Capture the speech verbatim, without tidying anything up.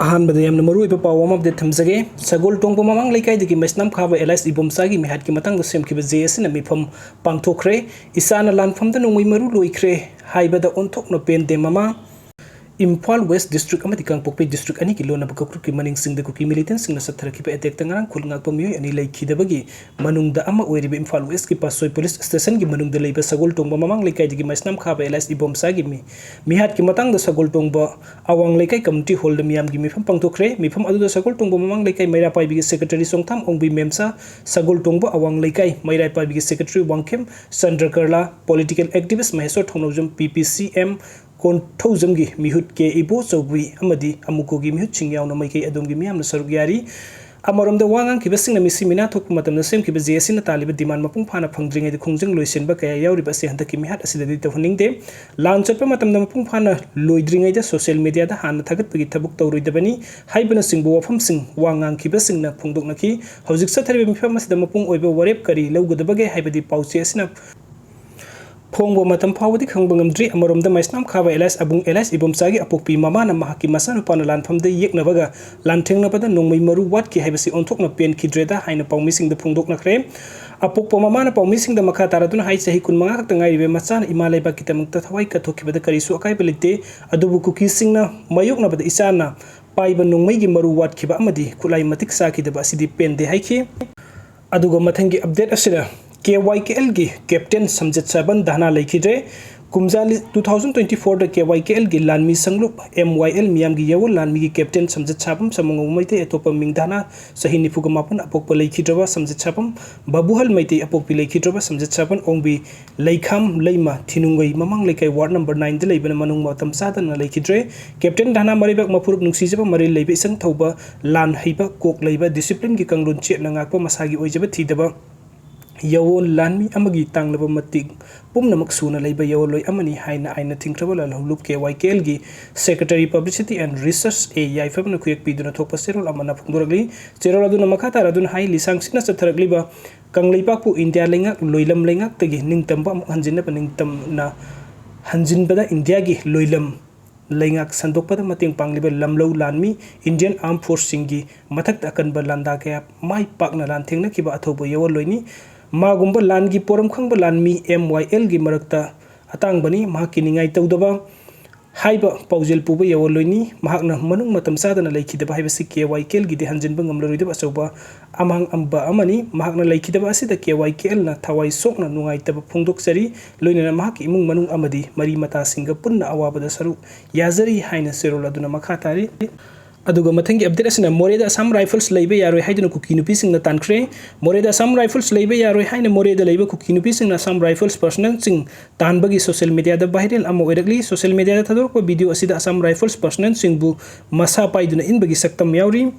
ꯑꯍꯥꯟꯕꯗ ꯌꯥꯝꯅ ꯃꯔꯨꯑꯣꯏꯕ ꯄꯥꯎ ꯑꯃ update ꯊꯝꯖꯒꯦ꯫ ꯁꯒꯣꯜ ꯇꯣꯡꯕ ꯃꯃꯥꯡ ꯂꯩꯀꯥꯏꯗꯒꯤ ꯃꯩꯁꯅꯥꯝ ꯈꯥꯕ ꯑꯦꯂꯥꯏꯁ ꯏꯕꯣꯝꯆꯥꯒꯤ ꯃꯤꯍꯥꯠꯀꯤ ꯃꯇꯥꯡꯗ ꯁꯦꯝꯈꯤꯕ ꯖꯦ ꯑꯁꯤꯅ ꯃꯤꯐꯝ ꯄꯥꯡꯊꯣꯛꯈ꯭ꯔꯦ꯫ "ꯏꯆꯥꯅ ꯂꯥꯟꯐꯝꯗ ꯅꯣꯡꯃꯩ ꯃꯔꯨ ꯂꯣꯏꯈ꯭ꯔꯦ" ꯍꯥꯏꯕꯗ ꯑꯣꯟꯊꯣꯛꯅ ꯄꯦꯟꯗꯦ ꯃꯃꯥ꯫ ꯏꯝꯐꯥꯜ ꯋꯦꯁ ꯗꯤꯁꯇ꯭ꯔꯤꯛ ꯑꯃꯗꯤ ꯀꯥꯡꯄꯣꯛꯄꯤ ꯗꯤꯁꯇ꯭ꯔꯤꯛ ꯑꯅꯤꯒꯤ ꯂꯣꯟꯅꯕ ꯀꯥꯡꯂꯨꯞꯀꯤ ꯃꯅꯤꯡꯁꯤꯡꯗ ꯀꯨꯀꯤ ꯃꯤꯂꯤꯇꯦꯟꯁꯤꯡꯅ ꯆꯠꯊꯔꯛꯈꯤꯕ ꯑꯦꯇꯦꯛꯇ ꯉꯔꯥꯡ ꯈꯨꯜ ꯉꯥꯛꯄ ꯃꯤꯑꯣꯏ ꯑꯅꯤ ꯂꯩꯈꯤꯗꯕꯒꯤ ꯃꯅꯨꯡꯗ ꯑꯃ ꯑꯣꯏꯔꯤꯕ ꯏꯝꯐꯥꯜ ꯋꯦꯁꯀꯤ ꯄꯥꯠꯁꯣꯏ ꯄꯨꯂꯤꯁ ꯁ꯭ꯇꯦꯁꯟꯒꯤ ꯃꯅꯨꯡꯗ ꯂꯩꯕ ꯁꯒꯣꯜ ꯇꯣꯡꯕ ꯃꯃꯥꯡ ꯂꯩꯀꯥꯏꯗꯒꯤ ꯃꯩꯁꯅꯥꯝ ꯈꯥꯕ ꯑꯦꯂꯥꯏꯁ ꯏꯕꯣꯝꯆꯥꯒꯤ ꯃꯤ-, ꯃꯤꯍꯥꯠꯀꯤ ꯃꯇꯥꯡꯗ ꯁꯒꯣꯜ ꯇꯣꯡꯕ ꯑꯋꯥꯡ ꯂꯩꯀꯥꯏ ꯀꯝꯃ꯭ꯌꯨꯅꯤꯇꯤ ꯍꯣꯜꯗ ꯃꯤꯌꯥꯝꯒꯤ ꯃꯤꯐꯝ ꯄꯥꯡꯊꯣꯛꯈ꯭ꯔꯦ꯫ ꯃꯤꯐꯝ ꯑꯗꯨꯗ ꯁꯒꯣꯜ ꯇꯣꯡꯕ ꯃꯃꯥꯡ ꯂꯩꯀꯥꯏ ꯃꯩꯔꯥ ꯄꯥꯏꯕꯤꯒꯤ ꯁꯦꯀ꯭ꯔꯦꯇꯔꯤ ꯆꯣꯡꯊꯥꯝ ꯑꯣꯡꯕꯤ ꯃꯦꯝꯆꯥ, ꯁꯒꯣꯜ ꯇꯣꯡꯕ ꯑꯋꯥꯡ ꯂꯩꯀꯥꯏ ꯃꯩꯔꯥ ꯄꯥꯏꯕꯤꯒꯤ ꯁꯦꯀ꯭ꯔꯦꯇꯔꯤ ꯋꯥꯡꯈꯦꯝ ꯆꯟꯗ꯭ꯔꯀꯔꯂꯥ, ꯄꯣꯂꯤꯇꯤꯀꯦꯜ ꯑꯦꯛꯇꯤꯚꯤꯁ ꯃꯍꯦꯁꯣꯔ ꯊꯧꯅꯧꯖꯝ, ꯄꯤ ꯄꯤ ꯁꯤ ꯑꯦꯝ ꯀꯣꯟꯊꯧꯖꯝꯒꯤ ꯃꯤꯍꯨꯠ ꯀꯦ ꯏꯕꯣꯆꯧꯕꯤ ꯑꯃꯗꯤ ꯑꯃꯨꯀꯣꯒꯤ ꯃꯤꯍꯨꯠꯁꯤꯡ ꯌꯥꯎꯅ ꯃꯥꯏꯀꯩ ꯑꯗꯨꯝꯒꯤ ꯃꯤꯌꯥꯝꯅ ꯁꯔꯨꯛ ꯌꯥꯔꯤ꯫ ꯑꯃꯔꯣꯝꯗ ꯋꯥ ꯉꯥꯡꯈꯤꯕꯁꯤꯡꯅ ꯃꯤꯁꯤ ꯃꯤꯅꯥ ꯊꯣꯛꯄ ꯃꯇꯝꯗ ꯁꯦꯝꯈꯤꯕ ꯖꯦ ꯑꯁꯤꯅ ꯇꯥꯜꯂꯤꯕ demand ꯃꯄꯨꯡ ꯐꯥꯅ ꯐꯪꯗ꯭ꯔꯤꯉꯩꯗ ꯈꯣꯡꯖꯪ ꯂꯣꯏꯁꯤꯟꯕ ꯀꯌꯥ ꯌꯥꯎꯔꯤꯕ ꯑꯁꯤ ꯍꯟꯗꯛꯀꯤ ꯃꯤꯍꯥꯠ ꯑꯁꯤꯗꯗꯤ ꯇꯧꯍꯟꯅꯤꯡꯗꯦ꯫ ꯂꯥꯟ ꯆꯠꯄ ꯃꯇꯝꯗ ꯃꯄꯨꯡ ꯐꯥꯅ ꯂꯣꯏꯗ꯭ꯔꯤꯉꯩꯗ social media ꯗ ꯍꯥꯟꯅ ꯊꯥꯒꯠꯄꯒꯤ ꯊꯕꯛ ꯇꯧꯔꯣꯏꯗꯕꯅꯤ ꯍꯥꯏꯕꯅꯆꯤꯡꯕ ꯋꯥꯐꯝꯁꯤꯡ ꯋꯥ ꯉꯥꯡꯈꯤꯕꯁꯤꯡꯅ ꯐꯣꯡꯗꯣꯛꯅꯈꯤ꯫ ꯍꯧꯖꯤꯛ ꯆꯠꯊꯔꯤꯕ ꯃꯤꯐꯝ ꯑꯁꯤꯗ ꯃꯄꯨꯡ ꯑꯣꯏꯕ ꯋꯥꯔꯦꯞ ꯀꯔꯤ ꯂꯧꯒꯗꯕꯒꯦ ꯍꯥꯏꯕꯗꯤ ꯄꯥꯎꯆꯦ ꯑꯁꯤꯅ ꯐꯣꯡꯕ ꯃꯇꯝ ꯐꯥꯎꯕꯗꯤ ꯈꯪꯕ ꯉꯝꯗ꯭ꯔꯤ꯫ ꯑꯃꯔꯣꯝꯗ ꯃꯩꯁꯅꯥꯝ ꯈꯥꯕ ꯑꯦꯂꯥꯏꯁ ꯑꯕꯨꯡ ꯑꯦꯂꯥꯏꯁ ꯏꯕꯣꯝꯆꯥꯒꯤ ꯑꯄꯣꯛꯄꯤ ꯃꯃꯥꯅ ꯃꯍꯥꯛꯀꯤ ꯃꯆꯥꯅꯨꯄꯥꯅ ꯂꯥꯟꯐꯝꯗ ꯌꯦꯛꯅꯕꯒ ꯂꯥꯟꯊꯦꯡꯅꯕꯗ ꯅꯣꯡꯃꯩ ꯃꯔꯨ ꯋꯥꯠꯈꯤ ꯍꯥꯏꯕꯁꯤ ꯑꯣꯟꯊꯣꯛꯅ ꯄꯦꯟꯈꯤꯗ꯭ꯔꯦꯗ ꯍꯥꯏꯅ ꯄꯥꯎꯃꯤꯁꯤꯡꯗ ꯐꯣꯡꯗꯣꯛꯅꯈ꯭ꯔꯦ꯫ ꯑꯄꯣꯛꯄ ꯃꯃꯥꯅ ꯄꯥꯎꯃꯤꯁꯤꯡꯗ ꯃꯈꯥ ꯇꯥꯔꯗꯨꯅ ꯍꯥꯏ, ꯆꯍꯤ ꯀꯨꯟꯃꯉꯥ ꯈꯛꯇ ꯉꯥꯏꯔꯤꯕ ꯃꯆꯥꯅ ꯏꯃꯥ ꯂꯩꯕꯥꯛꯀꯤꯗꯃꯛꯇ ꯊꯋꯥꯏ ꯀꯠꯊꯣꯛꯈꯤꯕꯗ ꯀꯔꯤꯁꯨ ꯑꯀꯥꯏꯕ ꯂꯩꯇꯦ, ꯑꯗꯨꯕꯨ ꯀꯨꯀꯤꯁꯤꯡꯅ ꯃꯥꯌꯣꯛꯅꯕꯗ ꯏꯆꯥꯅ ꯄꯥꯏꯕ ꯅꯣꯡꯃꯩꯒꯤ ꯃꯔꯨ ꯋꯥꯠꯈꯤꯕ ꯑꯃꯗꯤ ꯈꯨꯠꯂꯥꯏ ꯃꯇꯤꯛ ꯆꯥꯈꯤꯗꯕ ꯑꯁꯤꯗꯤ ꯄꯦꯟꯗꯦ ꯍꯥꯏꯈꯤ꯫ ꯑꯗꯨꯒ ꯃꯊꯪꯒꯤ update ꯑꯁꯤꯗ ꯀꯦ ꯋꯥꯏ ꯀꯦ ꯑꯦꯜꯒꯤ ꯀꯦꯞꯇꯦꯟ ꯁꯝꯖꯤꯠ ꯁꯥꯕꯟ ꯙꯔꯅꯥ ꯂꯩꯈꯤꯗ꯭ꯔꯦ꯫ ꯀꯨꯝꯖꯥ ꯂꯤ-, two thousand twenty four ꯗ ꯀꯦ ꯋꯥꯏ ꯀꯦ ꯑꯦꯜꯒꯤ ꯂꯥꯟꯃꯤ ꯁꯪꯂꯨꯞ ꯑꯦꯝ ꯋꯥꯏ ꯑꯦꯜ ꯃꯤꯌꯥꯝꯒꯤ ꯌꯥꯋꯣꯜ ꯂꯥꯟꯃꯤꯒꯤ ꯀꯦꯞꯇꯦꯟ ꯁꯝꯖꯤꯠ ꯁꯥꯕꯝ ꯁꯃꯨꯉꯧ ꯃꯩꯇꯩ ꯑꯇꯣꯞꯄ ꯃꯤꯡ ꯙꯔꯅꯥ ꯆꯍꯤ ꯅꯤꯐꯨꯒ ꯃꯥꯄꯟ ꯑꯄꯣꯛꯄ ꯂꯩꯈꯤꯗ꯭ꯔꯕ ꯁꯝꯖꯤꯠ ꯁꯥꯕꯝ ꯕꯥꯕꯨꯍꯜ ꯃꯩꯇꯩ ꯑꯄꯣꯛꯄꯤ ꯂꯩꯈꯤꯗ꯭ꯔꯕ ꯁꯝꯖꯤꯠ ꯁꯥꯕꯝ ꯑꯣꯡꯕꯤ ꯂꯩꯈꯥꯝ ꯂꯩꯃ ꯊꯤꯅꯨꯡꯒꯩ ꯃꯃꯥꯡ ꯂꯩꯀꯥꯏ ward number nine ꯗ ꯂꯩꯕꯅ ꯃꯅꯨꯡ ꯃꯇꯝ ꯆꯥꯗꯅ ꯂꯩꯈꯤꯗ꯭ꯔꯦ꯫ ꯀꯦꯞꯇꯦꯟ ꯙꯔꯅꯥ ꯃꯔꯩꯕꯥꯛ ꯃꯄꯨꯔꯨꯞ ꯅꯨꯡꯁꯤꯖꯕ ꯃꯔꯤꯜ ꯂꯩꯕ ꯏꯆꯪ ꯊꯧꯕ ꯂꯥꯟ ꯍꯩꯕ ꯀꯣꯛ ꯂꯩꯕ discipline ꯒꯤ ꯀꯥꯡꯂꯣꯟ ꯆꯦꯠꯅ ꯉꯥꯛꯄ ꯃꯁꯥꯒꯤ ꯑꯣꯏꯖꯕ ꯊꯤꯗꯕ ꯌꯥꯋꯣꯜ ꯂꯥꯟꯃꯤ ꯑꯃꯒꯤ ꯇꯥꯡꯂꯕ ꯃꯇꯤꯛ ꯄꯨꯝꯅꯃꯛ ꯁꯨꯅ ꯂꯩꯕ ꯌꯥꯋꯣꯜꯂꯣꯏ ꯑꯃꯅꯤ ꯍꯥꯏꯅ ꯑꯥꯏꯟꯅ ꯊꯤꯡꯈ꯭ꯔꯕ ꯂꯥꯜꯍꯧꯂꯨꯞ K Y K algae Secretary Publicity and Research ꯑꯦ ꯌꯥꯏꯐꯕꯅ ꯈꯨꯌꯦꯛ ꯄꯤꯗꯨꯅ ꯊꯣꯛꯄ ꯆꯦꯔꯣꯜ ꯑꯃꯅ ꯐꯣꯡꯗꯣꯔꯛꯂꯤ꯫ ꯆꯦꯔꯣꯜ ꯑꯗꯨꯅ ꯃꯈꯥ ꯇꯥꯔꯗꯨꯅ ꯍꯥꯏ, ꯂꯤꯁꯥꯡꯁꯤꯠꯅ ꯆꯠꯊꯔꯛꯂꯤꯕ ꯀꯪꯂꯩꯄꯥꯛꯄꯨ ꯏꯟꯗꯤꯌꯥ ꯂꯩꯉꯥꯛ ꯂꯣꯏꯂꯝ ꯂꯩꯉꯥꯛꯇꯒꯤ ꯅꯤꯡꯇꯝꯕ ꯑꯃꯨꯛ ꯍꯟꯖꯤꯟꯅꯕ ꯅꯤꯡꯇꯝꯅ ꯍꯟꯖꯤꯟꯕꯗ ꯏꯟꯗꯤꯌꯥꯒꯤ ꯂꯣꯏꯂꯝ ꯂꯩꯉꯥꯛ ꯁꯟꯗꯣꯛꯄꯗ ꯃꯇꯦꯡ ꯄꯥꯡꯂꯤꯕ ꯂꯝꯂꯧ ꯂꯥꯟꯃꯤ, Indian Armed Forceꯁꯤꯡꯒꯤ ꯃꯊꯛꯇ ꯑꯀꯟꯕ ꯂꯥꯟꯗꯥ ꯀꯌꯥ ꯃꯥꯏ ꯄꯥꯛꯅ ꯂꯥꯟꯊꯦꯡꯅꯈꯤꯕ ꯑꯊꯧꯕ ꯌꯥꯑꯣꯟꯂꯣꯏꯅꯤ꯫ ꯃꯥꯒꯨꯝꯕ ꯂꯥꯟꯒꯤ ꯄꯣꯔꯝ ꯈꯪꯕ ꯂꯥꯟꯃꯤ MYLꯒꯤ ꯃꯔꯛꯇ ꯑꯇꯥꯡꯕꯅꯤ꯫ ꯃꯍꯥꯛꯀꯤ ꯅꯤꯡꯉꯥꯏ ꯇꯧꯗꯕ ꯍꯥꯏꯕ ꯄꯥꯎꯖꯦꯜ ꯄꯨꯕ ꯌꯥꯑꯣꯟꯂꯣꯏꯅꯤ꯫ ꯃꯍꯥꯛꯅ ꯃꯅꯨꯡ ꯃꯇꯝ ꯆꯥꯗꯅ ꯂꯩꯈꯤꯗꯕ ꯍꯥꯏꯕꯁꯤ KYKLꯒꯤꯗꯤ ꯍꯟꯖꯤꯟꯕ ꯉꯝꯂꯔꯣꯏꯗꯕ ꯑꯆꯧꯕ ꯑꯃꯥꯡ ꯑꯝꯕ ꯑꯃꯅꯤ꯫ ꯃꯍꯥꯛꯅ ꯂꯩꯈꯤꯗꯕ ꯑꯁꯤꯗ KYKLꯅ ꯊꯋꯥꯏ ꯁꯣꯛꯅ ꯅꯨꯡꯉꯥꯏꯇꯕ ꯐꯣꯡꯗꯣꯛꯆꯔꯤ꯫ ꯂꯣꯏꯅꯅ ꯃꯍꯥꯛꯀꯤ ꯏꯃꯨꯡ ꯃꯅꯨꯡ ꯑꯃꯗꯤ ꯃꯔꯤ ꯃꯇꯥꯁꯤꯡꯒ ꯄꯨꯟꯅ ꯑꯋꯥꯕꯗ ꯁꯔꯨꯛ ꯌꯥꯖꯔꯤ ꯍꯥꯏꯅ ꯆꯦꯔꯣꯜ ꯑꯗꯨꯅ ꯃꯈꯥ ꯇꯥꯔꯤ꯫ ꯑꯗꯨꯒ ꯃꯊꯪꯒꯤ update ꯑꯁꯤꯅ ꯃꯣꯔꯦꯗ Assam Rifles ꯂꯩꯕ ꯌꯥꯔꯣꯏ ꯍꯥꯏꯗꯨꯅ ꯀꯨꯀꯤ ꯅꯨꯄꯤꯁꯤꯡꯅ ꯇꯥꯟꯈ꯭ꯔꯦ꯫ ꯃꯣꯔꯦꯗ Assam Rifles ꯂꯩꯕ ꯌꯥꯔꯣꯏ ꯍꯥꯏꯅ ꯃꯣꯔꯦꯗ ꯂꯩꯕ ꯀꯨꯀꯤ ꯅꯨꯄꯤꯁꯤꯡꯅ Assam Rifles personnelꯁꯤꯡ ꯇꯥꯟꯕꯒꯤ social mediaꯗ viral ꯑꯃ ꯑꯣꯏꯔꯛꯂꯤ꯫ Social mediaꯗ ꯊꯥꯗꯣꯔꯛꯄ video ꯑꯁꯤꯗ Assam Rifles personnelꯁꯤꯡꯕꯨ ꯃꯁꯥ ꯄꯥꯏꯗꯨꯅ ꯏꯟꯕꯒꯤ ꯁꯛꯇꯝ ꯌꯥꯎꯔꯤ꯫